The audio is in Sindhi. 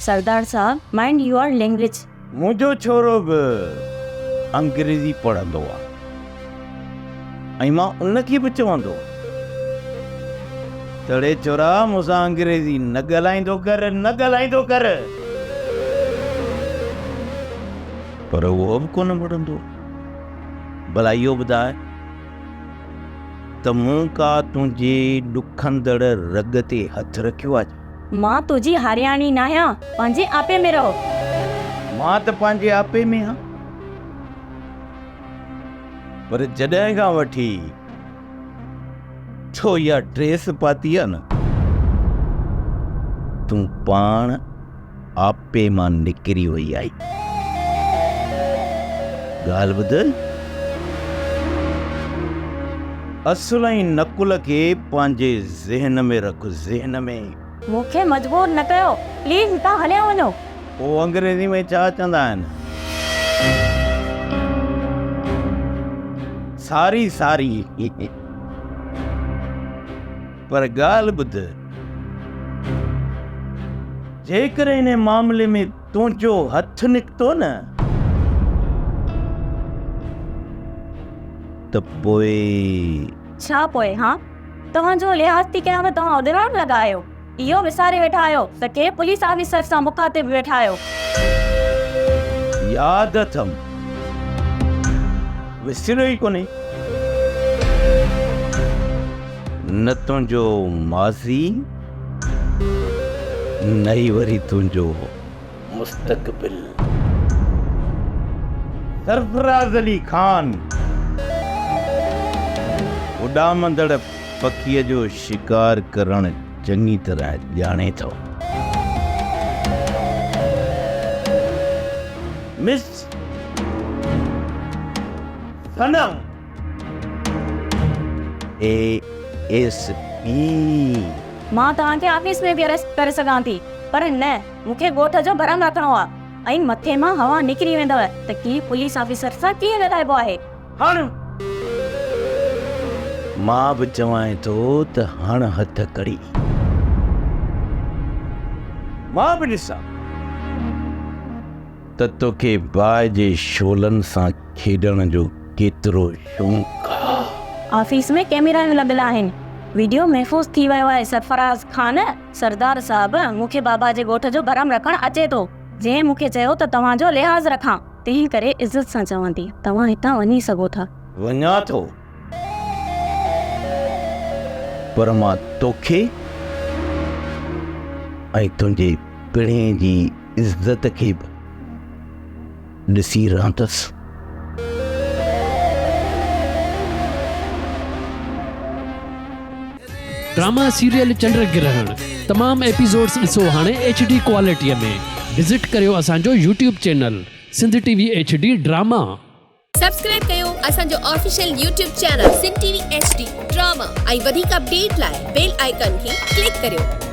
سردار صاحب مائنڊ your language. منهنجو ڇورو به انگريزي پڙهندو آ ۽ مان ان کي به چوندو ته ڙي ڇورا مون سان انگريزي نه ڳالهائيندو ڪر نه ڳالهائيندو ڪر. پر اهو به ڪونه مڙندو. ڀلا اهو ٻڌاء ته مون ڪا تنهنجي ڏکندڙ رڳ تي هٿ رکيو آ ڇا؟ مان تنهنجي هارياڻي ناهيان، پنهنجي آپي ۾ رهو. مان ته پنهنجي آپي ۾ هان، پر جڏهن کان وٺي تو اها ڊريس پاتي آ نه، تون پاڻ آپي مان نڪري وئي آهين. ڳالهه ٻڌ، اصل ۽ نقل کي پنهنجي ذهن ۾ رک، ذهن ۾. مون کي مجبور نه ڪيو، پليز هتان هليا وڃو. پوء انگريزي ۾ ڇا چوندا آهن؟ ساري ساري. پر ڳالهه ٻڌ، جيڪڏهن انهي معاملي ۾ تنهنجو هٿ نڪتو نه ته پوء. ڇا پوء؟ هان، توهان جو لحاظ ٿي ڪيان ته توهان اڏرڻ لڳا آهيو. اهو وساري ويٺا آهيو ته ڪنهن پوليس آفيسر سان مخاطب ويٺا آهيو. ياد اٿم، وسريو ئي ڪونهي. نه تنهنجو ماضي نه ئي وري تنهنجو مستقبل. سرفراز علي خان اڏامندڙ پکيء جو شڪار ڪرڻ چڱي طرح ڄاڻي ٿو. مس صنم اي ايس پي. مان توهان کي آفيس ۾ به اريسٽ ڪري سگهان ٿي پر نه مون کي ڳوٺ جو ڀرم رکڻو آ ۽ مٿي مان هوا نڪري ويندو ته ڪنهن پوليس آفيسر سان ڪيئن ڳالهائبو آهي. هڻ! مان به چوانء ٿو ته هڻ هٿ ڪڙي. مان به ڏسان ته توکي باهه جي شعلن سان کيڏڻ جو ڪيترو شوق آ. آفيس ۾ ڪئميرائون لڳل آهن. وڊيو محفوظ ٿي ويو آهي. سرفراز خان، سردار صاحب، مون کي بابا جي ڳوٺ جو ڀرم رکڻ اچي ٿو. جنهن مون کي چيو ته توهان جو لحاظ رکان. تنهن ڪري عزت سان چوان ٿي، توهان هتان وڃي سگهو ٿا. وڃان ٿو، پر مان توکي ۽ تنهنجي پڻهين جي عزت کي به ڏسي رهندس. ڊراما سيريل چنڊ گرهڻ تمام ايپيسوڊس ڏسو هاڻي ايڇ ڊي ڪوالٽي ۾ وزٽ ڪريو اسان جو YouTube channel Sindh T V H D drama. Subscribe ڪيو اسان جو official YouTube channel Sindh T V H D drama ۽ وڌيڪ اپڊيٽ لاء بيل آئيڪان کي ڪلڪ ڪريو.